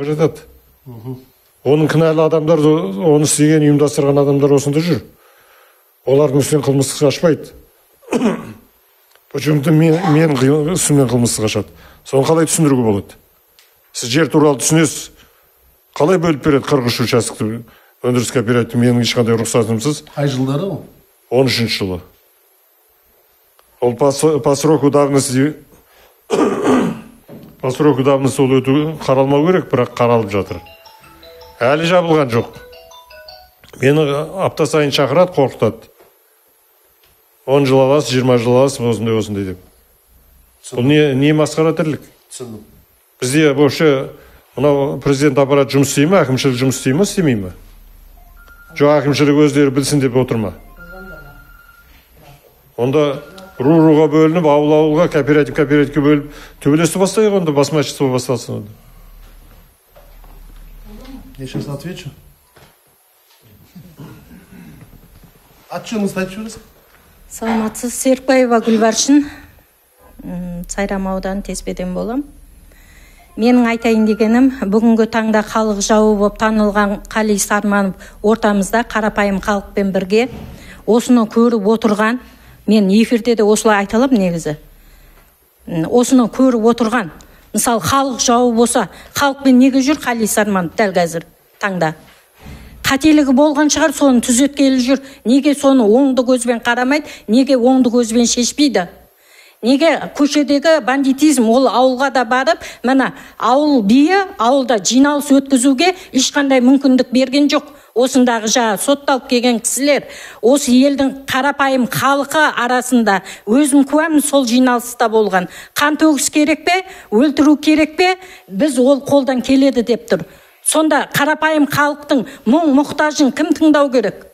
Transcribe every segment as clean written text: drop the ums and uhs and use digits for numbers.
Жатады. Оның кінәлі адамдар, оны істеген, ұйымдастырған адамдар осында жүр. Олардың үстінен қылмыстық ашпайды. Почему-то мен үстімнен қылмыстық ашады. Соны қалай түсіндіруге болады? Сіз жер туралы түсінесіз. Қалай бөліп береді 43 участокты өндіріс кооперативі менің ешқандай рұқсатымсыз? Қай жылдары ол? 13 жылы. Ол по сроку давности, по сроку давности ол өту қаралмау керек, бірақ қаралып жатыр. Әлі жабылған жоқ. Мені апта сайын шақырады, қорқытады. 10 жыл аласыз, 20 жыл аласыз, осындай осындай деп. Бұл не масқара тірлік? Түсіндім. Бізде вообще мынау президент аппарат жұмыс істей ме, әкімшілік жұмыс істей ме, істемей ме? Жоқ, әкімшілік өздері білсін деп отыр ма? Онда ру-руға бөлініп, ауыл-ауылға, кооператив кооперативке бөліп, төбелесті бастайық онда, басмашество басталсын онда. Я сейчас отвечу. Аты жөніңізді айтып жібересіз? Саламатсыз, Серікбаева Гүлбаршын, Сайрам ауданы Теспеден болам. Менің айтайын дегенім, бүгінгі таңда халық жауы болып танылған Қали Сарманов ортамызда қарапайым халықпен бірге осыны көріп отырған, мен эфирде де осылай айта аламын негізі. Осыны көріп отырған, мысалы халық жауы болса, халықпен неге жүр Қали Сарманов дәл қазір таңда? Қателігі болған шығар, соны түзеткелі жүр. Неге соны оңды көзбен қарамайды, неге оңды көзбен шешпейді? Неге көшедегі бандитизм, ол ауылға да барып, міне ауыл биі ауылда жиналыс өткізуге ешқандай мүмкіндік берген жоқ. Осындағы жаңа сотталып келген кісілер, осы елдің қарапайым халқы арасында өзім куәмін сол жиналыста болған. Қан төгіс керек пе, өлтіру керек пе, біз ол қолдан келеді деп тұр. Сонда қарапайым халықтың мұң мұқтажын кім тыңдау керек?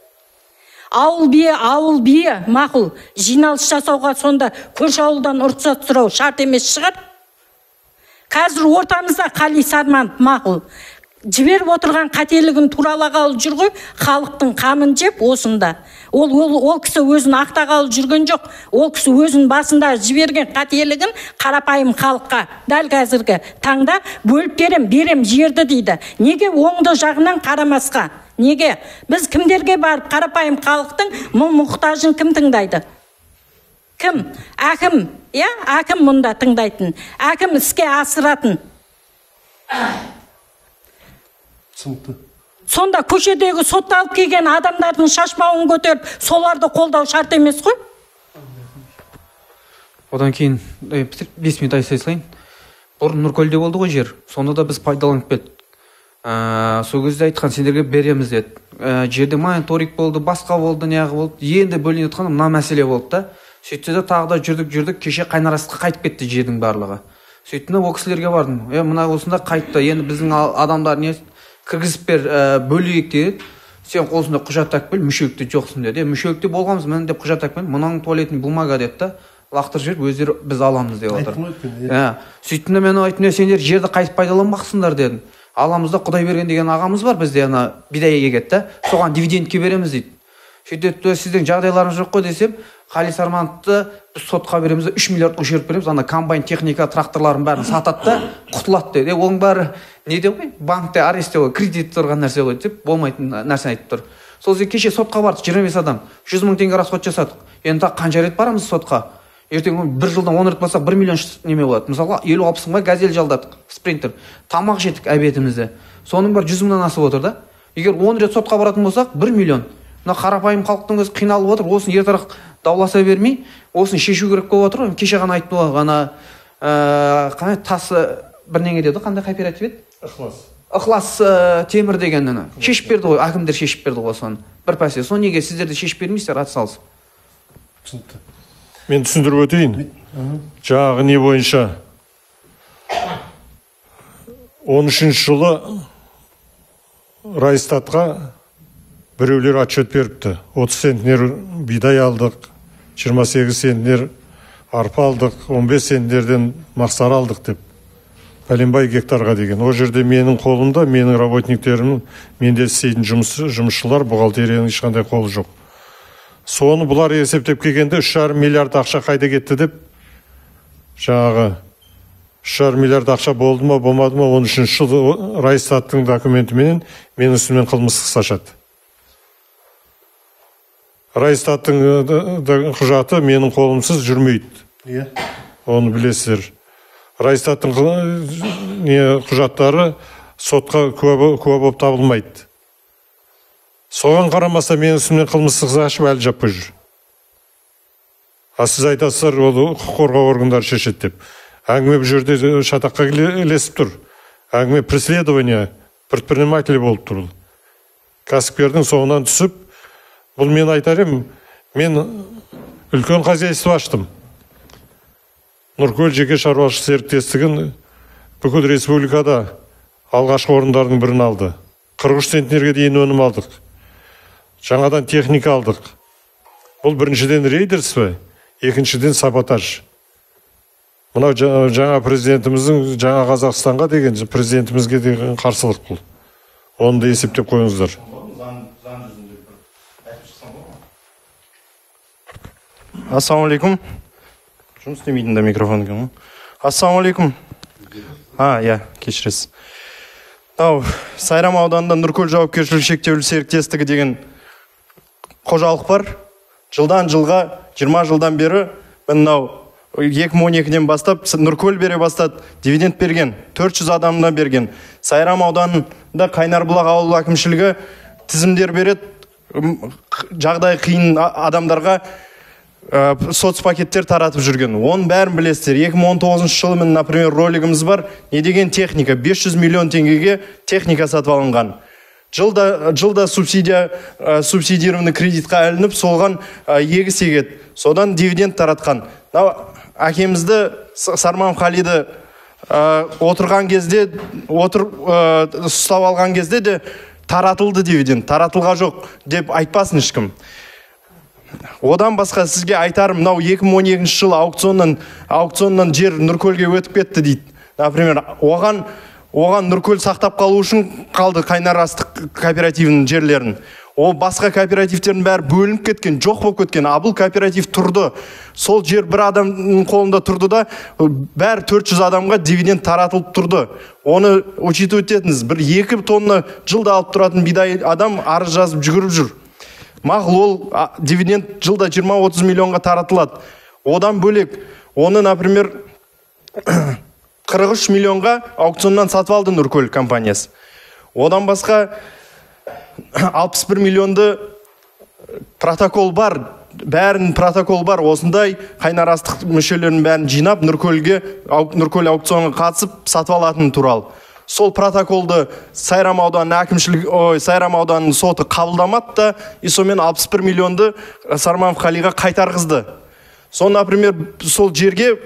Ауыл биі, ауыл биі, мақұл, жиналыс жасауға сонда көрші ауылдан рұқсат сұрау шарт емес шығар. Қазір ортамызда Қали Сарманов мақұл. Жіберіп отырған қателігін туралағалы жүр ғой, халықтың қамын жеп осында. Ол кісі өзін ақтағалы жүрген жоқ. Ол кісі өзінің басында жіберген қателігін қарапайым халыққа дәл қазіргі таңда бөліп берем, берем жерді дейді. Неге оңды жағынан қарамасқа? Неге? Біз кімдерге барып қарапайым халықтың мұң мұқтажын кім тыңдайды? Кім? Әкім, иә? Әкім мұнда тыңдайтын. Әкім іске асыратын. Түсінікті. Сонда көшедегі сотталып келген адамдардың шашбауын көтеріп, соларды қолдау шарт емес қой? Одан кейін 5 минут айта салайын. Бұрын Нұркөлде болды ғой жер. Сонда да біз пайдаланып кеттік. Сол кезде айтқан, сендерге береміз деді. Жерде мониторинг болды, басқа болды, неғы болды. Енді бөлініп жатқан мына мәселе болды да. Сөйтті де тағы да жүрдік, жүрдік, кеше Қайнарасқа қайтып кетті жердің барлығы. Сөйттім де ол кісілерге бардым. Мына осында қайтты. Енді біздің адамдар не кіргізіп бер, бөлейік деді. Сен қолсында құжат алып кел, мүшелікте жоқсың деді. Мүшелікте болғанбыз, міне деп құжат алып кел, мынаның туалетін бумага деді да, лақтырып жіберіп, өздері біз аламыз деп отыр. Айттым ғой өткенде, иә. Сөйттім де мен айттым, сендер жерді қайтып пайдаланбақсыңдар дедім. Аламыз да Құдай берген деген ағамыз бар бізде, ана бидай егеді да, соған дивидендке береміз дейді. Сөйтеді де, сіздің жағдайларыңыз жоқ қой десем, Қали Сармановты біз сотқа береміз де, 3 миллиард өшіріп береміз, ана комбайн, техника, тракторларын бәрін сатады да, құтылады деді. Оның бәрі не деп қой, банкте аресте ғой, кредит тұрған нәрсе ғой деп болмайтын нәрсені айтып тұр. Сол кезде кеше сотқа бардық, 25 адам, 100 мың теңге расход жасадық. Енді тағы қанша рет барамыз сотқа? Ертең бір жылдан 10 рет барсақ, 1 миллион неме болады. Мысалға, 50-60 мыңға газель жалдадық, спринтер. Тамақ жедік обедімізде. Соның бәрі 100 мыңнан асып отыр да. Егер 10 рет сотқа баратын болсақ, 1 миллион. Мына қарапайым халықтың өзі қиналып отыр, осыны ертерек дауласа бермей, осыны шешу керек болып отыр. Кеше ғана айтты ғой, ана, қандай тасы бірдеңе деді, қандай кооператив еді? Ықылас. Ықылас, темір деген ана. Шешіп берді ғой, әкімдер шешіп берді ғой соны. Бір пәсе. Соны неге сіздер де шешіп бермейсіздер, ат салысып? Түсінікті. Мен түсіндіріп өтейін. Жаңағы не бойынша 13 жылы Райстатқа біреулер отчет беріпті. 30 центнер бидай алдық, 28 центнер арпа алдық, 15 центнерден мақсар алдық деп. Пәленбай гектарға деген. Ол жерде менің қолымда, менің работниктерімнің, менде істейтін жұмысшылар, бухгалтерияның ешқандай қолы жоқ. Соны бұлар есептеп келгенде үш жарым миллиард ақша қайда кетті деп, жаңағы 3,5 миллиард ақша болды ма, болмады ма, 13 жылы Райстаттың документіменен менің үстімнен қылмыстық іс ашады. Райстаттың құжаты менің қолымсыз жүрмейді. Иә. Оны білесіздер. Райстаттың құжаттары сотқа куә болып табылмайды. Соған қарамастан менің үстімнен қылмыстық іс ашып әлі жаппай жүр. А сіз айтасыздар, ол құқық қорғау органдары шешеді деп. Әңгіме бұл жерде шатаққа ілесіп тұр. Әңгіме преследование предпринимателей болып тұр. Кәсіпкердің соңынан түсіп, бұл мен айтар едім, мен үлкен хозяйство аштым. Нұркөл жеке шаруашылық серіктестігін бүкіл республикада алғашқы орындардың бірін алды. 43 центнерге дейін өнім алдық. Жаңадан техника алдық. Бұл біріншіден рейдерство, екіншіден саботаж. Мынау жаңа президентіміздің, жаңа Қазақстанға деген президентімізге деген қарсылық бұл. Оны да есептеп қойыңыздар. Ассалаумағалейкум. Жұмыс істемейтін да микрофон екен ғой. Ассалаумағалейкум. Иә, кешіресіз. Мынау Сайрам ауданында Нұркөл жауапкершілігі шектеулі серіктестігі деген қожалық бар. Жылдан жылға, 20 жылдан бері мынау 2012-ден бастап Нұркөл бере бастады, дивиденд берген, 400 адамына берген. Сайрам ауданында Қайнарбұлақ ауыл әкімшілігі тізімдер береді, жағдай қиын адамдарға соцпакеттер таратып жүрген. Оның бәрін білесіздер. 2019 жылы міне, например, ролигіміз бар. Не деген техника? 500 миллион теңгеге техника сатып алынған. Жылда субсидия, субсидированный кредитқа ілініп, солған егіс егеді. Содан дивиденд таратқан. Әкемізді Сарманов Қалиді отырған кезде, ұстап алған кезде де таратылды дивиденд, таратылға жоқ деп айтпасын ешкім. Одан басқа сізге айтарым, мынау 2012 жылы аукционнан жер Нұркөлге өтіп кетті дейді. Например, оған Нұркөл сақтап қалу үшін қалды Қайнар астық кооперативінің жерлерін. Ол басқа кооперативтердің бәрі бөлініп кеткен, жоқ болып кеткен. А бұл кооператив тұрды. Сол жер бір адамның қолында тұрды да, бәрі 400 адамға дивиденд таратылып тұрды. Оны учитывать етіңіз. Бір 2 тонна жылда алып тұратын бидай адам арыз жазып жүгіріп жүр. Мақұл, ол дивиденд жылда 20-30 миллионға таратылады. Одан бөлек, оны, например, 43 миллионға аукционнан сатып алды Нұркөл компаниясы. Одан басқа 61 миллионды протокол бар, бәрін протокол бар, осындай Қайнар астық мүшелерінің бәрін жинап Нұркөл аукционға қатысып сатып алатыны туралы. Сол протоколды Сайрам ауданының әкімшілік, Сайрам ауданының соты қабылдамады да, и сонымен 61 миллионды Сарманов Қалиға қайтарғызды. Сол, например, сол жерге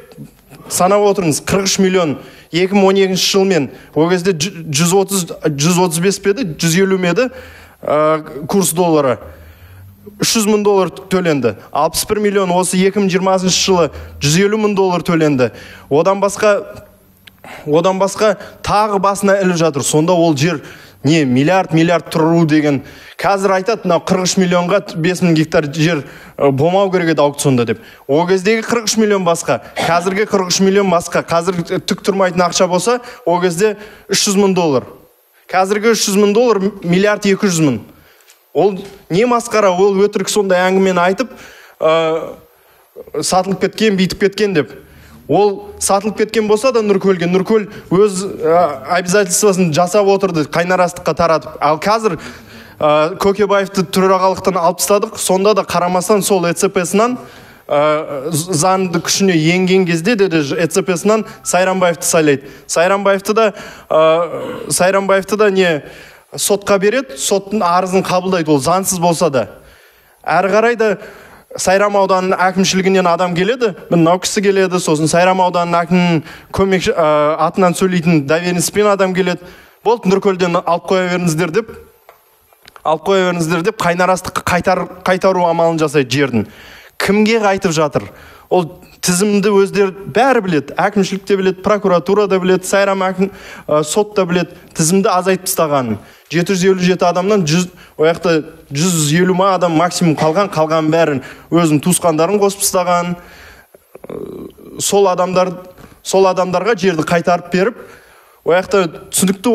санап отырыңыз, 43 миллион 2012 жылмен, ол кезде 135 пе еді, 150 ме еді курс доллары. 300 мың доллар төленді. 61 миллион осы 2020 жылы 150 мың доллар төленді. Одан басқа тағы басына іліп жатыр. Сонда ол жер не миллиард тұру деген. Қазір айтады, мынау 43 миллионға 5000 гектар жер болмау керек еді аукционда деп. Ол кездегі 43 миллион басқа, қазіргі 43 миллион басқа. Қазір түк тұрмайтын ақша болса, ол кезде 300 мың доллар. Қазіргі 300 мың доллар миллиард 200 мың. Ол не масқара, ол өтірік сондай әңгімені айтып, сатылып кеткен, бүйтіп кеткен деп. Ол сатылып кеткен болса да Нұркөлге, Нұркөл өз обязательствосын жасап отырды, Қайнар астыққа таратып. Ал қазір Көкебаевты төрағалықтан алып тастадық, сонда да қарамастан сол ЭЦП-сынан заңды күшіне енген кезде де ЭЦП-сынан Сайрамбаевты сайлайды. Сайрамбаевты да не сотқа береді, соттың арызын қабылдайды, ол заңсыз болса да. Әрі қарай да Сайрам ауданының әкімшілігінен адам келеді, мынау кісі келеді, сосын Сайрам ауданының әкімінің көмекші атынан сөйлейтін доверенностьпен адам келеді. Болды, Нұркөлден алып қоя беріңіздер деп, Қайнар астыққа қайтару амалын жасайды жердің. Кімге қайтып жатыр? Ол тізімді өздері бәрі біледі, әкімшілік те біледі, прокуратура да біледі, Сайрам әкім, сот та біледі, тізімді азайтып тастағанын. 757 адамнан 100, ояқта 150 ма адам максимум қалған, қалған бәрін өзінің туысқандарын қосып тастаған. Сол адамдар Сол адамдарға жерді қайтарып беріп, ол жақта түсінікті.